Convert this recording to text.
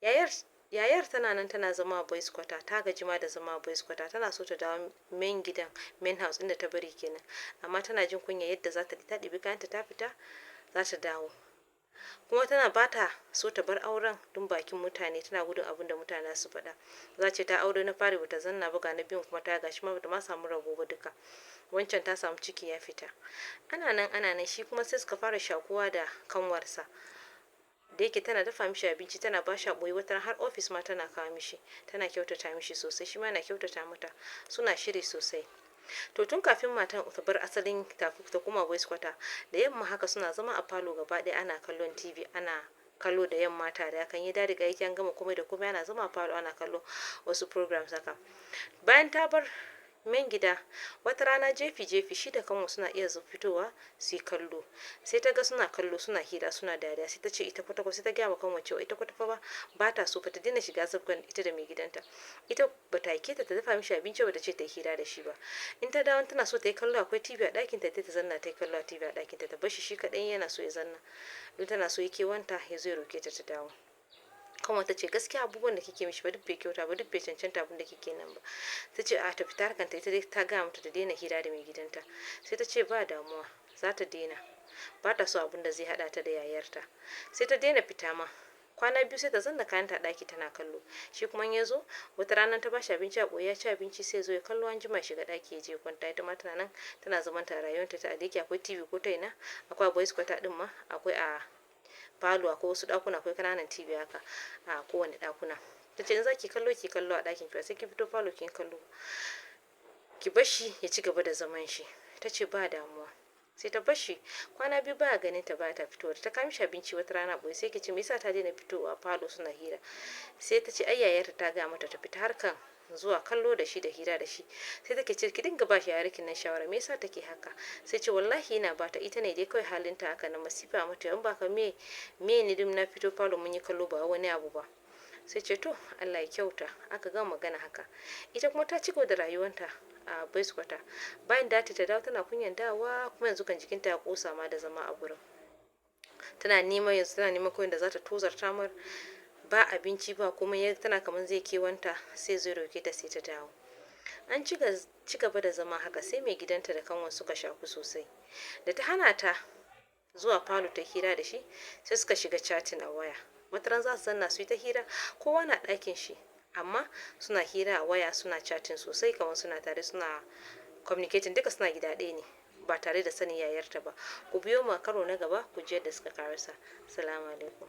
Yayar tana nan tana zama a boys quarter. Ta gaji ma da zama a boys quarter. Tana so ta dawo main gidan, main house inda ta bari kenan, amma tana jin kunya yadda za ta ta ɗibi kayanta ta fita za ta dawo. Kuma tana bata so ta bar auren don bakin mutane. Tana gudun abin da mutane su faɗa, za ce ta aure na fari bata zanna ba, ga na biyun kuma ta gashi ma bata ma samu rabo ba duka. Wancan ta samu ciki ya fita. Ana nan ana nan, shi kuma sai suka fara shakuwa da kanwarsa. Da yake tana dafa mishi abinci, tana ba shi a ɓoye, wata har ofis ma tana kawo mishi. Tana kyautata mishi sosai, shi ma yana kyautata mata, suna shiri sosai. To, tun kafin matan ta bar asalin ta koma boys quarter, da yamma haka suna zama a falo gaba ɗaya ana kallon TV, ana kallo da yamma tare. Akan yi daga aiki, an gama komai da komai, ana zama a falo ana kallo wasu programs haka. Bayan ta bar main gida, wata rana jefi jefi shi da kanwa suna iya fitowa su yi kallo. Sai ta ga suna kallo, suna hira, suna dariya. Sai ta ce ita kwata, sai ta gaya wa kanwa cewa ita kwata fa ba ta so fa ta daina shiga sabgan ita da mai gidanta. Ita ba ta aike ta ta dafa mishi abinci ba, ta ce ta yi hira da shi ba. In ta dawo tana so ta yi kallo, akwai TV a ɗakin ta, ta zanna ta yi kallo a TV a ɗakin ta, ta bar shi shi kaɗai. Yana so ya zanna don tana so ya kewanta, ya zo ya roke ta ta dawo. Kanwa ta ce, "Gaskiya abubuwan da kike mishi ba duk bai kyauta ba, duk bai cancanta abin da kike nan ba." Ta ce a ta fita harkanta, ita dai ta gaya mata ta daina hira da mai gidanta. Sai ta ce ba damuwa, za ta daina, ba ta so abin da zai haɗa ta da yayarta. Sai ta daina fita ma. Kwana biyu sai ta zanna kayanta a ɗaki tana kallo. Shi kuma in ya zo, wata rana ta bashi abinci a ɓoye ya ci abinci, sai zo ya kallo, an jima shiga ɗaki ya je kwanta. Ita ma tana nan tana zaman ta rayuwarta ta. Da yake akwai TV ko ta ina, akwai a boys quarter ɗin ma, akwai a falo, akwai wasu ɗakuna, akwai ƙananan TV haka a kowane ɗakuna. Ta ce in za ki kallo, ki kallo a ɗakin ki, sai kin fito falo kin kallo, ki bar shi ya ci gaba da zaman shi. Ta ce ba damuwa. Sai ta bar shi. Kwana biyu baya ganin ta, ba ta fitowa. Ta kawo mishi abinci wata rana ɓoye, sai ki ce me yasa ta daina fitowa falo suna hira? Sai ta ce ai yayarta ta gaya mata ta fita harkan zuwa kallo da shi da hira da shi. Sai take ce, "Ki dinga ba shi yayarkin nan shawara, me yasa take haka?" Sai ce wallahi yana bata, ita ne dai kawai halinta haka na masifa mata. In baka me me ne dum na fito falo mun yi kallo, ba wani abu ba. Sai ce to, Allah ya kyauta. Aka gama magana haka. Ita kuma ta ci gaba da rayuwanta a boys quarter. Bayan da ta dawo, tana kunyan dawowa kuma. Yanzu kan jikinta ya kosa ma da zama a gurin. Tana neman, yanzu tana neman kawai da za ta tozarta mar. Ba abinci ba kuma, tana kamar zai kewanta, sai zai roke ta, sai ta dawo. An ci gaba da zama haka, sai mai gidanta da kanwan suka shaku sosai. Da ta hana ta zuwa falo ta hira da shi, sai suka shiga chatting a waya. Wataran za su zanna su yi ta hira, kowa na ɗakin shi, amma suna hira a waya, suna chatting sosai kamar suna tare, suna communicating, duka suna gida ɗaya ne, ba tare da sanin yayarta ba. Ku biyo mu a karo na gaba ku ji yadda suka karasa. Salamu alaikum.